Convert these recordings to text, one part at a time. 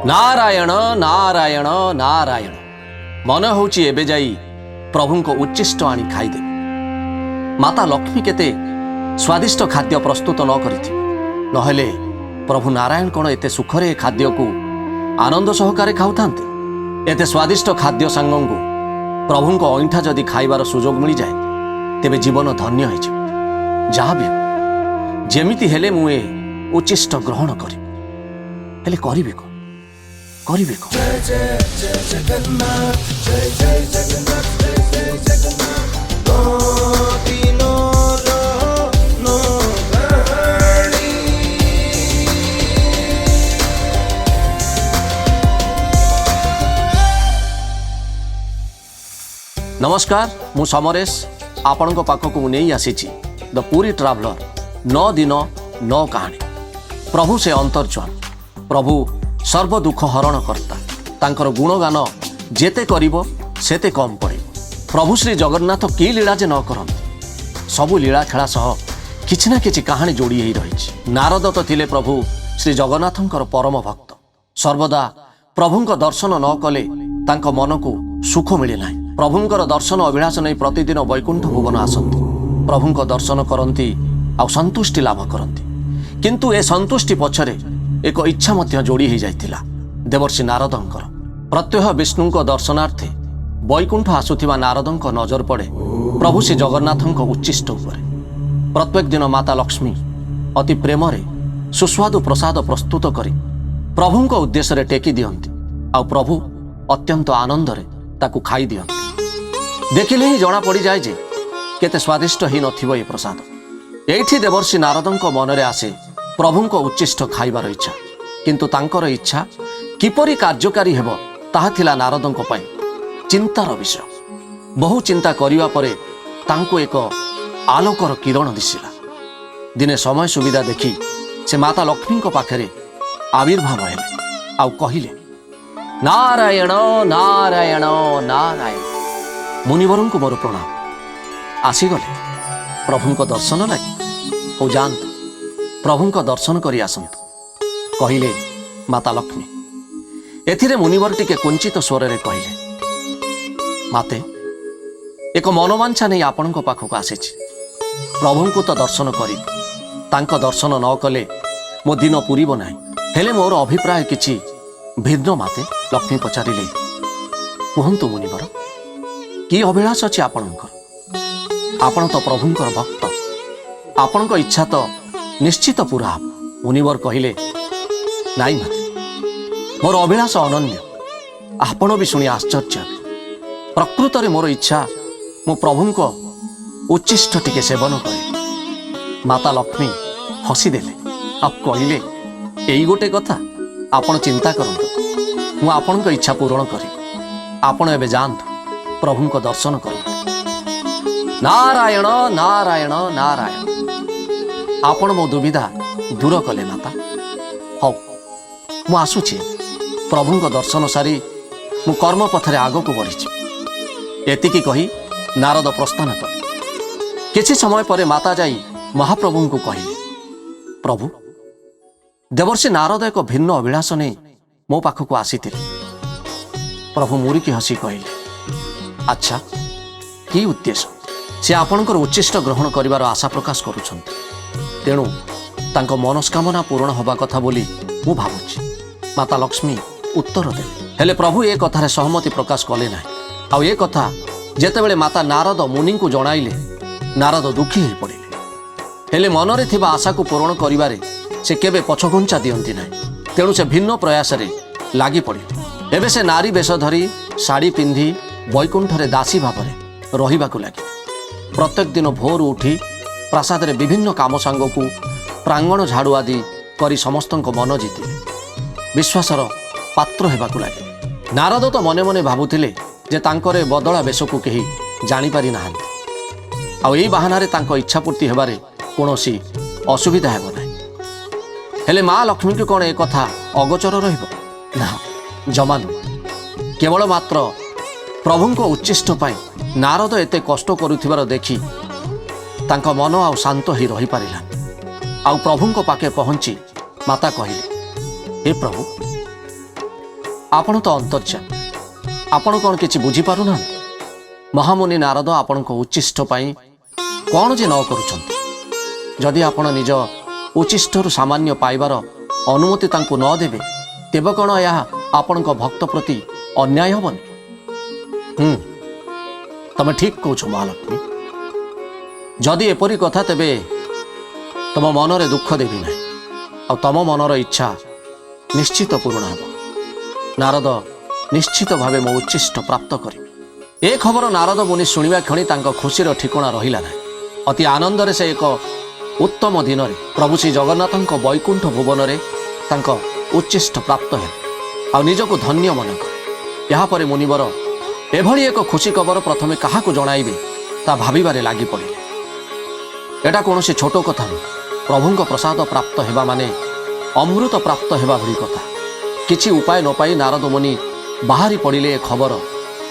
ନାରାୟଣ ନାରାୟଣ ନାରାୟଣ। ମନେ ହେଉଛି ଏବେ ଯାଇ ପ୍ରଭୁଙ୍କ ଉଚ୍ଚିଷ୍ଟ ଆଣି ଖାଇଦେବି। ମାତା ଲକ୍ଷ୍ମୀ କେତେ ସ୍ୱାଦିଷ୍ଟ ଖାଦ୍ୟ ପ୍ରସ୍ତୁତ ନ କରିଥିବେ, ନହେଲେ ପ୍ରଭୁ ନାରାୟଣ କ'ଣ ଏତେ ସୁଖରେ ଏ ଖାଦ୍ୟକୁ ଆନନ୍ଦ ସହକାରେ ଖାଉଥାନ୍ତେ? ଏତେ ସ୍ୱାଦିଷ୍ଟ ଖାଦ୍ୟ ସାଙ୍ଗଙ୍କୁ ପ୍ରଭୁଙ୍କ ଅଇଁଠା ଯଦି ଖାଇବାର ସୁଯୋଗ ମିଳିଯାଏ, ତେବେ ଜୀବନ ଧନ୍ୟ ହେଇଯିବ। ଯାହା ବି ହେଉ, ଯେମିତି ହେଲେ ମୁଁ ଏ ଉଚ୍ଚିଷ୍ଟ ଗ୍ରହଣ କରିବି। ହେଲେ କରିବି କ'ଣ, କରିବି କ'ଣ? ନମସ୍କାର, ମୁଁ ସମରେଶ ଆପଣଙ୍କ ପାଖକୁ ମୁଁ ନେଇ ଆସିଛି ଦ ପୁରୀ ଟ୍ରାଭେଲର 9 ଦିନ 9 କାହାଣୀ। ପ୍ରଭୁ ସେ ଅନ୍ତର୍ଯାମୀ, ପ୍ରଭୁ ସର୍ବ ଦୁଃଖ ହରଣ କର୍ତ୍ତା। ତାଙ୍କର ଗୁଣଗାନ ଯେତେ କରିବ ସେତେ କମ୍ ପଡ଼ିବ। ପ୍ରଭୁ ଶ୍ରୀ ଜଗନ୍ନାଥ କି ଲୀଳା ଯେ ନ କରନ୍ତି, ସବୁ ଲୀଳା ଖେଳା ସହ କିଛି ନା କିଛି କାହାଣୀ ଯୋଡ଼ି ହେଇ ରହିଛି। ନାରଦ ତ ଥିଲେ ପ୍ରଭୁ ଶ୍ରୀ ଜଗନ୍ନାଥଙ୍କର ପରମ ଭକ୍ତ। ସର୍ବଦା ପ୍ରଭୁଙ୍କ ଦର୍ଶନ ନ କଲେ ତାଙ୍କ ମନକୁ ସୁଖ ମିଳେ ନାହିଁ। ପ୍ରଭୁଙ୍କର ଦର୍ଶନ ଅଭିଳାଷ ନେଇ ପ୍ରତିଦିନ ବୈକୁଣ୍ଠ ଭୁବନ ଆସନ୍ତି, ପ୍ରଭୁଙ୍କ ଦର୍ଶନ କରନ୍ତି ଆଉ ସନ୍ତୁଷ୍ଟି ଲାଭ କରନ୍ତି। କିନ୍ତୁ ଏ ସନ୍ତୁଷ୍ଟି ପଛରେ ଏକ ଇଚ୍ଛା ମଧ୍ୟ ଯୋଡ଼ି ହୋଇଯାଇଥିଲା ଦେବର୍ଷି ନାରଦଙ୍କର। ପ୍ରତ୍ୟହ ବିଷ୍ଣୁଙ୍କ ଦର୍ଶନାର୍ଥେ ବୈକୁଣ୍ଠ ଆସୁଥିବା ନାରଦଙ୍କ ନଜର ପଡ଼େ ପ୍ରଭୁ ଶ୍ରୀ ଜଗନ୍ନାଥଙ୍କ ଉଚ୍ଚିଷ୍ଟ ଉପରେ। ପ୍ରତ୍ୟେକ ଦିନ ମାତା ଲକ୍ଷ୍ମୀ ଅତି ପ୍ରେମରେ ସୁସ୍ୱାଦୁ ପ୍ରସାଦ ପ୍ରସ୍ତୁତ କରି ପ୍ରଭୁଙ୍କ ଉଦ୍ଦେଶ୍ୟରେ ଟେକି ଦିଅନ୍ତି ଆଉ ପ୍ରଭୁ ଅତ୍ୟନ୍ତ ଆନନ୍ଦରେ ତାକୁ ଖାଇ ଦିଅନ୍ତି। ଦେଖିଲେ ହିଁ ଜଣାପଡ଼ିଯାଏ ଯେ କେତେ ସ୍ୱାଦିଷ୍ଟ ହେଇନଥିବ ଏ ପ୍ରସାଦ। ଏଇଠି ଦେବର୍ଷି ନାରଦଙ୍କ ମନରେ ଆସେ ପ୍ରଭୁଙ୍କ ଉଚ୍ଚିଷ୍ଟ ଖାଇବାର ଇଚ୍ଛା। କିନ୍ତୁ ତାଙ୍କର ଇଚ୍ଛା କିପରି କାର୍ଯ୍ୟକାରୀ ହେବ ତାହା ଥିଲା ନାରଦଙ୍କ ପାଇଁ ଚିନ୍ତାର ବିଷୟ। ବହୁ ଚିନ୍ତା କରିବା ପରେ ତାଙ୍କୁ ଏକ ଆଲୋକର କିରଣ ଦିଶିଲା। ଦିନେ ସମୟ ସୁବିଧା ଦେଖି ସେ ମାତା ଲକ୍ଷ୍ମୀଙ୍କ ପାଖରେ ଆବିର୍ଭାବ ହେଲେ ଆଉ କହିଲେ, ନାରାୟଣ ନାରାୟଣ ନାରାୟଣ। ମୁନିବରଙ୍କୁ ମୋର ପ୍ରଣାମ। ଆସିଗଲେ ପ୍ରଭୁଙ୍କ ଦର୍ଶନ ଲାଗି? ହଉ ଯାଆନ୍ତୁ, ପ୍ରଭୁଙ୍କ ଦର୍ଶନ କରି ଆସନ୍ତୁ, କହିଲେ ମାତା ଲକ୍ଷ୍ମୀ। ଏଥିରେ ମୁନିବର ଟିକେ କୁଞ୍ଚିତ ସ୍ୱରରେ କହିଲେ, ମାତେ, ଏକ ମନୋବାଞ୍ଛା ନେଇ ଆପଣଙ୍କ ପାଖକୁ ଆସିଛି। ପ୍ରଭୁଙ୍କୁ ତ ଦର୍ଶନ କରିବି, ତାଙ୍କ ଦର୍ଶନ ନ କଲେ ମୋ ଦିନ ପୂରିବ ନାହିଁ। ହେଲେ ମୋର ଅଭିପ୍ରାୟ କିଛି ଭିନ୍ନ ମାତେ। ଲକ୍ଷ୍ମୀ ପଚାରିଲେ, କୁହନ୍ତୁ ମୁନିବର, କି ଅଭିଳାଷ ଅଛି ଆପଣଙ୍କର? ଆପଣ ତ ପ୍ରଭୁଙ୍କର ଭକ୍ତ, ଆପଣଙ୍କ ଇଚ୍ଛା ତ ନିଶ୍ଚିତ ପୁରା ହେବ। ମୁନିବର କହିଲେ, ନାଇଁ ମାତେ, ମୋର ଅଭିଳାଷ ଅନନ୍ୟ, ଆପଣ ବି ଶୁଣି ଆଶ୍ଚର୍ଯ୍ୟ ହେବେ। ପ୍ରକୃତରେ ମୋର ଇଚ୍ଛା ମୁଁ ପ୍ରଭୁଙ୍କ ଉଚ୍ଚିଷ୍ଟ ଟିକେ ସେବନ କରିବି। ମାତା ଲକ୍ଷ୍ମୀ ହସିଦେଲେ ଆଉ କହିଲେ, ଏଇ ଗୋଟେ କଥା, ଆପଣ ଚିନ୍ତା କରନ୍ତୁ, ମୁଁ ଆପଣଙ୍କ ଇଚ୍ଛା ପୂରଣ କରିବି। ଆପଣ ଏବେ ଯାଆନ୍ତୁ, ପ୍ରଭୁଙ୍କ ଦର୍ଶନ କରନ୍ତୁ। ନାରାୟଣ ନାରାୟଣ ନାରାୟଣ। ଆପଣ ମୋ ଦୁବିଧା ଦୂର କଲେ ମାତା। ହଉ, ମୁଁ ଆସୁଛି। ପ୍ରଭୁଙ୍କ ଦର୍ଶନ ସାରି ମୁଁ କର୍ମପଥରେ ଆଗକୁ ବଢ଼ିଛି। ଏତିକି କହି ନାରଦ ପ୍ରସ୍ଥାନ କଲେ। କିଛି ସମୟ ପରେ ମାତା ଯାଇ ମହାପ୍ରଭୁଙ୍କୁ କହିଲେ, ପ୍ରଭୁ, ଦେବର୍ଷି ନାରଦ ଏକ ଭିନ୍ନ ଅଭିଳାଷ ନେଇ ମୋ ପାଖକୁ ଆସିଥିଲେ। ପ୍ରଭୁ ମୁରୁକି ହସି କହିଲେ, ଆଚ୍ଛା, କି ଉଦ୍ଦେଶ୍ୟ? ସେ ଆପଣଙ୍କର ଉଚ୍ଚିଷ୍ଟ ଗ୍ରହଣ କରିବାର ଆଶା ପ୍ରକାଶ କରୁଛନ୍ତି, ତେଣୁ ତାଙ୍କ ମନସ୍କାମନା ପୂରଣ ହେବା କଥା ବୋଲି ମୁଁ ଭାବୁଛି। ମାତା ଲକ୍ଷ୍ମୀ ଉତ୍ତର ଦେଲେ। ହେଲେ ପ୍ରଭୁ ଏ କଥାରେ ସହମତି ପ୍ରକାଶ କଲେ ନାହିଁ। ଆଉ ଏ କଥା ଯେତେବେଳେ ମାତା ନାରଦ ମୁନିଙ୍କୁ ଜଣାଇଲେ, ନାରଦ ଦୁଃଖୀ ହୋଇପଡ଼ିଲେ। ହେଲେ ମନରେ ଥିବା ଆଶାକୁ ପୂରଣ କରିବାରେ ସେ କେବେ ପଛଘୁଞ୍ଚା ଦିଅନ୍ତି ନାହିଁ। ତେଣୁ ସେ ଭିନ୍ନ ପ୍ରୟାସରେ ଲାଗି ପଡ଼ିଲେ। ଏବେ ସେ ନାରୀ ବେଶ ଧରି ଶାଢ଼ୀ ପିନ୍ଧି ବୈକୁଣ୍ଠରେ ଦାସୀ ଭାବରେ ରହିବାକୁ ଲାଗିଲେ। ପ୍ରତ୍ୟେକ ଦିନ ଭୋରୁ ଉଠି ପ୍ରାସାଦରେ ବିଭିନ୍ନ କାମ ସାଙ୍ଗକୁ ପ୍ରାଙ୍ଗଣ ଝାଡ଼ୁ ଆଦି କରି ସମସ୍ତଙ୍କ ମନ ଜିତିଲେ, ବିଶ୍ୱାସର ପାତ୍ର ହେବାକୁ ଲାଗିଲେ। ନାରଦ ତ ମନେ ମନେ ଭାବୁଥିଲେ ଯେ ତାଙ୍କର ଏ ବଦଳା ବେଶକୁ କେହି ଜାଣିପାରି ନାହାନ୍ତି, ଆଉ ଏଇ ବାହାନାରେ ତାଙ୍କ ଇଚ୍ଛାପୂର୍ତ୍ତି ହେବାରେ କୌଣସି ଅସୁବିଧା ହେବ ନାହିଁ। ହେଲେ ମା ଲକ୍ଷ୍ମୀଙ୍କୁ କ'ଣ ଏ କଥା ଅଗୋଚର ରହିବ? ନା, ଜମା ନୁହେଁ। କେବଳ ମାତ୍ର ପ୍ରଭୁଙ୍କ ଉଚ୍ଚିଷ୍ଟ ପାଇଁ ନାରଦ ଏତେ କଷ୍ଟ କରୁଥିବାର ଦେଖି ତାଙ୍କ ମନ ଆଉ ଶାନ୍ତ ହୋଇ ରହିପାରିଲା। ଆଉ ପ୍ରଭୁଙ୍କ ପାଖେ ପହଞ୍ଚି ମାତା କହିଲେ, ହେ ପ୍ରଭୁ, ଆପଣ ତ ଅନ୍ତର୍ଯାମୀ, ଆପଣ କ'ଣ କିଛି ବୁଝିପାରୁନାହାନ୍ତି? ମହାମୁନି ନାରଦ ଆପଣଙ୍କ ଉଚ୍ଚିଷ୍ଟ ପାଇଁ କ'ଣ ଯେ ନ କରୁଛନ୍ତି। ଯଦି ଆପଣ ନିଜ ଉଚ୍ଚିଷ୍ଟରୁ ସାମାନ୍ୟ ପାଇବାର ଅନୁମତି ତାଙ୍କୁ ନ ଦେବେ, ତେବେ କ'ଣ ଏହା ଆପଣଙ୍କ ଭକ୍ତ ପ୍ରତି ଅନ୍ୟାୟ ହେବନି? ତମେ ଠିକ୍ କହୁଛ ମହାଲକ୍ଷ୍ମୀ। ଯଦି ଏପରି କଥା, ତେବେ ତମ ମନରେ ଦୁଃଖ ଦେବି ନାହିଁ, ଆଉ ତମ ମନର ଇଚ୍ଛା ନିଶ୍ଚିତ ପୂରଣ ହେବ। ନାରଦ ନିଶ୍ଚିତ ଭାବେ ମୋ ଉଚ୍ଚିଷ୍ଟ ପ୍ରାପ୍ତ କରିବେ। ଏ ଖବର ନାରଦ ମୁନି ଶୁଣିବା କ୍ଷଣି ତାଙ୍କ ଖୁସିର ଠିକଣା ରହିଲା ନାହିଁ। ଅତି ଆନନ୍ଦରେ ସେ ଏକ ଉତ୍ତମ ଦିନରେ ପ୍ରଭୁ ଶ୍ରୀ ଜଗନ୍ନାଥଙ୍କ ବୈକୁଣ୍ଠ ଭୁବନରେ ତାଙ୍କ ଉଚ୍ଚିଷ୍ଟ ପ୍ରାପ୍ତ ହେଲେ ଆଉ ନିଜକୁ ଧନ୍ୟ ମନେ କଲେ। ଏହାପରେ ମୁନିବର ଏଭଳି ଏକ ଖୁସି ଖବର ପ୍ରଥମେ କାହାକୁ ଜଣାଇବେ ତା ଭାବିବାରେ ଲାଗି ପଡ଼ିଲେ। ଏଟା କୌଣସି ଛୋଟ କଥା ନୁହେଁ। ପ୍ରଭୁଙ୍କ ପ୍ରସାଦ ପ୍ରାପ୍ତ ହେବା ମାନେ ଅମୃତ ପ୍ରାପ୍ତ ହେବା ଭଳି କଥା। କିଛି ଉପାୟ ନ ପାଇ ନାରଦ ମୁନି ବାହାରି ପଡ଼ିଲେ ଏ ଖବର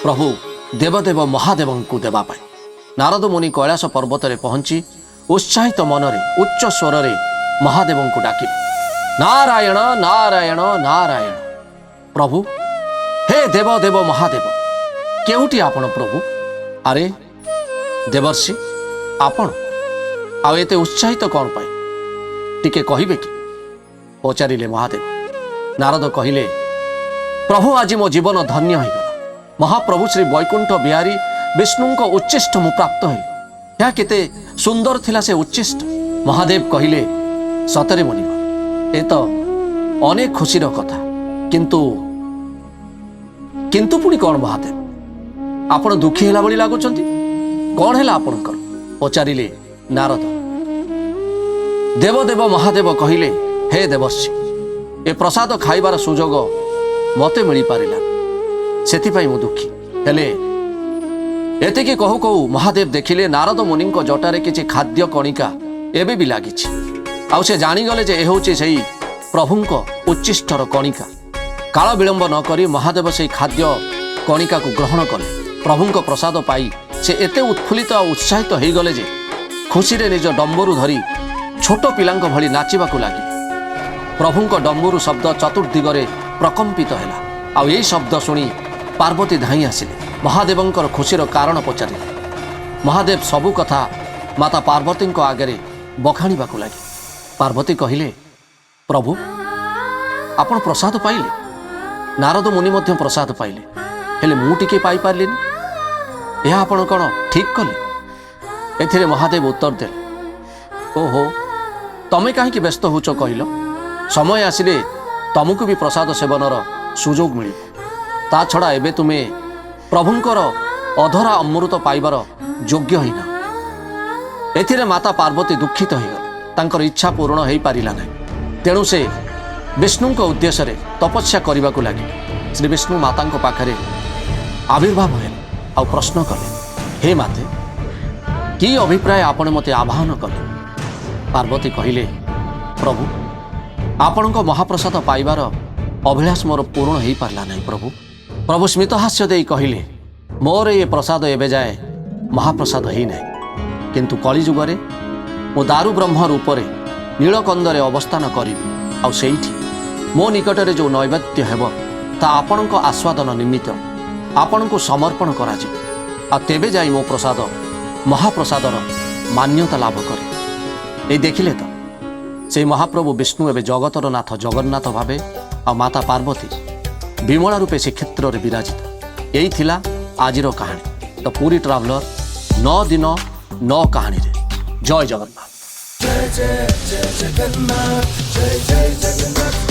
ପ୍ରଭୁ ଦେବଦେବ ମହାଦେବଙ୍କୁ ଦେବା ପାଇଁ। ନାରଦ ମୁନି କୈଳାସ ପର୍ବତରେ ପହଞ୍ଚି ଉତ୍ସାହିତ ମନରେ ଉଚ୍ଚ ସ୍ୱରରେ ମହାଦେବଙ୍କୁ ଡାକିଲେ, ନାରାୟଣ ନାରାୟଣ ନାରାୟଣ। ପ୍ରଭୁ, ହେ ଦେବ ଦେବ ମହାଦେବ, କେଉଁଠି ଆପଣ ପ୍ରଭୁ? ଆରେ ଦେବର୍ଷି, ଆପଣ ଆଉ ଏତେ ଉତ୍ସାହିତ କ'ଣ ପାଇଁ, ଟିକେ କହିବେ କି? ପଚାରିଲେ ମହାଦେବ। ନାରଦ କହିଲେ, ପ୍ରଭୁ, ଆଜି ମୋ ଜୀବନ ଧନ୍ୟ ହୋଇଗଲା। ମହାପ୍ରଭୁ ଶ୍ରୀ ବୈକୁଣ୍ଠ ବିହାରୀ ବିଷ୍ଣୁଙ୍କ ଉଚ୍ଚିଷ୍ଟ ମୁଁ ପ୍ରାପ୍ତ ହେଲି। ଏହା କେତେ ସୁନ୍ଦର ଥିଲା ସେ ଉଚ୍ଚିଷ୍ଟ। ମହାଦେବ କହିଲେ, ସତରେ ମୁନିବ, ଏ ତ ଅନେକ ଖୁସିର କଥା। କିନ୍ତୁ କିନ୍ତୁ ପୁଣି କ'ଣ ମହାଦେବ, ଆପଣ ଦୁଃଖୀ ହେଲା ଭଳି ଲାଗୁଛନ୍ତି। କ'ଣ ହେଲା ଆପଣଙ୍କର? ପଚାରିଲେ ନାରଦ। ଦେବଦେବ ମହାଦେବ କହିଲେ, ହେ ଦେବର୍ଷି, ଏ ପ୍ରସାଦ ଖାଇବାର ସୁଯୋଗ ମୋତେ ମିଳିପାରିଲା, ସେଥିପାଇଁ ମୁଁ ଦୁଃଖୀ। ହେଲେ ଏତିକି କହୁ କହୁ ମହାଦେବ ଦେଖିଲେ ନାରଦ ମୁନିଙ୍କ ଜଟାରେ କିଛି ଖାଦ୍ୟ କଣିକା ଏବେ ବି ଲାଗିଛି। ଆଉ ସେ ଜାଣିଗଲେ ଯେ ଏ ହେଉଛି ସେଇ ପ୍ରଭୁଙ୍କ ଉଚ୍ଚିଷ୍ଟର କଣିକା। କାଳ ବିଳମ୍ବ ନ କରି ମହାଦେବ ସେଇ ଖାଦ୍ୟ କଣିକାକୁ ଗ୍ରହଣ କଲେ। ପ୍ରଭୁଙ୍କ ପ୍ରସାଦ ପାଇ ସେ ଏତେ ଉତ୍ଫୁଲ୍ଲିତ ଆଉ ଉତ୍ସାହିତ ହୋଇଗଲେ ଯେ ଖୁସିରେ ନିଜ ଡମ୍ବରୁ ଧରି ଛୋଟ ପିଲାଙ୍କ ଭଳି ନାଚିବାକୁ ଲାଗିଲେ। ପ୍ରଭୁଙ୍କ ଡମ୍ବୁରୁ ଶବ୍ଦ ଚତୁର୍ଦିଗରେ ପ୍ରକମ୍ପିତ ହେଲା। ଆଉ ଏଇ ଶବ୍ଦ ଶୁଣି ପାର୍ବତୀ ଧାଇଁ ଆସିଲେ। ମହାଦେବଙ୍କର ଖୁସିର କାରଣ ପଚାରିଲେ। ମହାଦେବ ସବୁ କଥା ମାତା ପାର୍ବତୀଙ୍କ ଆଗରେ ବଖାଣିବାକୁ ଲାଗିଲେ। ପାର୍ବତୀ କହିଲେ, ପ୍ରଭୁ, ଆପଣ ପ୍ରସାଦ ପାଇଲେ, ନାରଦ ମୁନି ମଧ୍ୟ ପ୍ରସାଦ ପାଇଲେ, ହେଲେ ମୁଁ ଟିକେ ପାଇପାରିଲିନି। ଏହା ଆପଣ କ'ଣ ଠିକ୍ କଲେ? ଏଥିରେ ମହାଦେବ ଉତ୍ତର ଦେଲେ, ଓହୋ, ତମେ କାହିଁକି ବ୍ୟସ୍ତ ହେଉଛ କହିଲ? ସମୟ ଆସିଲେ ତମକୁ ବି ପ୍ରସାଦ ସେବନର ସୁଯୋଗ ମିଳିବ। ତା ଛଡ଼ା ଏବେ ତୁମେ ପ୍ରଭୁଙ୍କର ଅଧରା ଅମୃତ ପାଇବାର ଯୋଗ୍ୟ ହେଇନା। ଏଥିରେ ମାତା ପାର୍ବତୀ ଦୁଃଖିତ ହୋଇଗଲେ। ତାଙ୍କର ଇଚ୍ଛା ପୂରଣ ହୋଇପାରିଲା ନାହିଁ। ତେଣୁ ସେ ବିଷ୍ଣୁଙ୍କ ଉଦ୍ଦେଶ୍ୟରେ ତପସ୍ୟା କରିବାକୁ ଲାଗିଲେ। ଶ୍ରୀ ବିଷ୍ଣୁ ମାତାଙ୍କ ପାଖରେ ଆବିର୍ଭାବ ହେଲେ ଆଉ ପ୍ରଶ୍ନ କଲେ, ହେ ମାତେ, କି ଅଭିପ୍ରାୟ ଆପଣ ମୋତେ ଆବାହନ କଲେ? ପାର୍ବତୀ କହିଲେ, ପ୍ରଭୁ, ଆପଣଙ୍କ ମହାପ୍ରସାଦ ପାଇବାର ଅଭିଳାଷ ମୋର ପୂରଣ ହୋଇପାରିଲା ନାହିଁ ପ୍ରଭୁ। ପ୍ରଭୁ ସ୍ମିତହାସ୍ୟ ଦେଇ କହିଲେ, ମୋର ଏ ପ୍ରସାଦ ଏବେ ଯାଏ ମହାପ୍ରସାଦ ହେଇନାହିଁ, କିନ୍ତୁ କଳିଯୁଗରେ ମୁଁ ଦାରୁ ବ୍ରହ୍ମ ରୂପରେ ନୀଳକନ୍ଦରେ ଅବସ୍ଥାନ କରିବି। ଆଉ ସେଇଠି ମୋ ନିକଟରେ ଯେଉଁ ନୈବେଦ୍ୟ ହେବ ତା ଆପଣଙ୍କ ଆସ୍ୱାଦନ ନିମିତ୍ତ ଆପଣଙ୍କୁ ସମର୍ପଣ କରାଯିବ। ଆଉ ତେବେ ଯାଇ ମୋ ପ୍ରସାଦ ମହାପ୍ରସାଦର ମାନ୍ୟତା ଲାଭ କରେ। ଏଇ ଦେଖିଲେ ତ, ସେଇ ମହାପ୍ରଭୁ ବିଷ୍ଣୁ ଏବେ ଜଗତର ନାଥ ଜଗନ୍ନାଥ ଭାବେ ଆଉ ମାତା ପାର୍ବତୀ ବିମଳା ରୂପେ ଶ୍ରୀକ୍ଷେତ୍ରରେ ବିରାଜିତ। ଏଇ ଥିଲା ଆଜିର କାହାଣୀ ଦ ପୁରୀ ଟ୍ରାଭେଲର 9 ଦିନ 9 କାହାଣୀରେ। ଜୟ ଜଗନ୍ନାଥ। ଜୟ ଜୟ ଜୟ ଜଗନ୍ନାଥ, ଜୟ ଜୟ ଜଗନ୍ନାଥ।